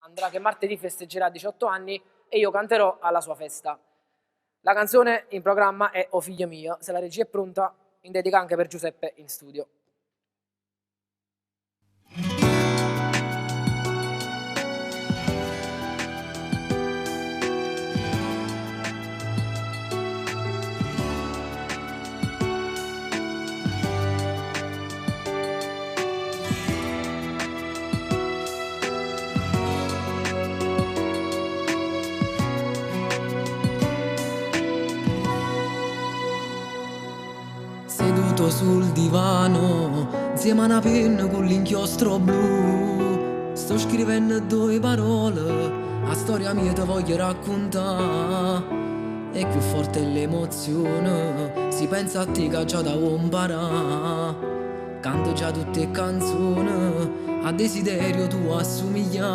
Andrà che martedì festeggerà 18 anni e io canterò alla sua festa. La canzone in programma è O figlio mio, se la regia è pronta, in dedica anche per Giuseppe in studio. Seduto sul divano, 'nzieme a 'na penna cu l'inchiostro blu, sto scrivenno ddoje parole, 'a storia mia te voglio raccuntà. È cchiù forte 'e l'emozione, si penso a te che già te vuò 'mparà. Canto già tutt' 'e canzone, a desiderio tu assumiglià.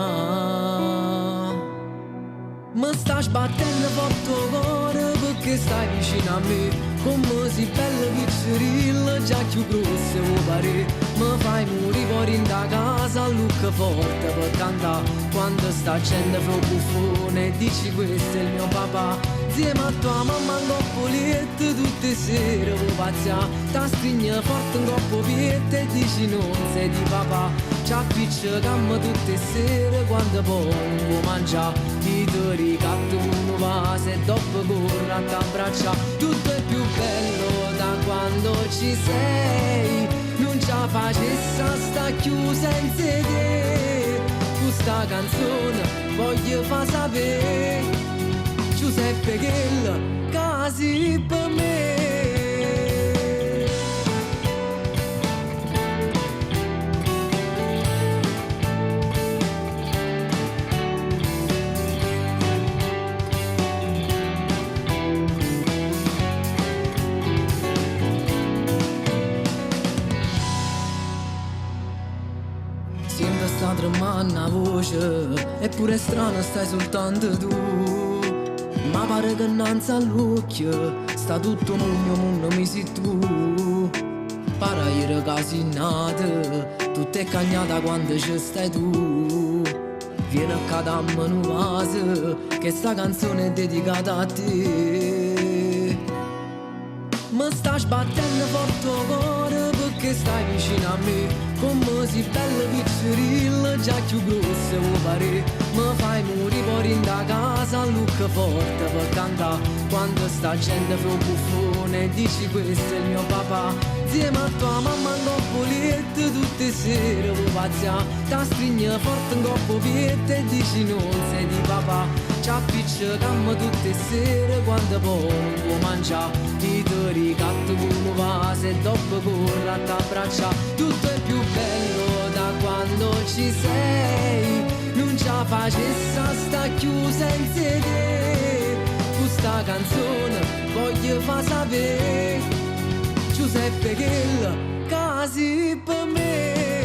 Me sta sbattenno forte 'o core pecché stai vicino a me. Comme si bella piccerilla, già cchiù grossa vuò parè. Me fai murì po' dint' 'a casa allucca forte pe' cantà. Quando sta gente fa 'o buffone e dici questo è il mio papà. 'Nzieme a tua mamma 'ngopp' 'o lietto tutt' 'e sere vuò pazzià. T'astrigne forte 'ngopp' 'o pietto e dici non sei di papà. C'appiccecamm tutt' 'e sere quando po' nun vuò mangià. I' te ricatto cu nu vaso e dopp' corro a t'abbraccià. Tutto è più bello da quando ci sei. Nun ce 'a facess a sta cchiù senza 'e te. Cu sta canzone voglio fa sapè Giuseppe chell ca si pe me. Siente sta tremmanno 'a voce, eppure è strano stai soltanto tu. Ma pare che 'nnanze all'uocchie sta tutto 'o munno e 'o munno mi si tu. Pare ajere ca si nata, tutto è cagnato 'a quando ce stai tu. Viene ccà damme nu vaso, chesta canzone è dedicata a te. Me sta sbattenno forte 'o core pecché stai vicino a me. Comme si bella piccerilla, già cchiù grossa vuò parè. Me fai murì po' dint' 'a casa allucca forte pe' cantà. Quando sta gente fa 'o buffone e dici questo è il mio papà. 'Nzieme a tua mamma 'ngopp' 'o lietto tutt' 'e sere vuò pazzià. T'astrigne forte 'ngopp' 'o pietto e dici non sei di papà. C'appiccecamm tutt' 'e sere quando po' nun vuò mangià. I' te ricatto cu nu vaso e dopp' corro a t'abbraccià. Tutto è più bello da quando ci sei. Nun ce 'a facess a sta cchiù senza 'e te. Cu sta canzone voglio fa sapè Giuseppe chell ca si pe' me.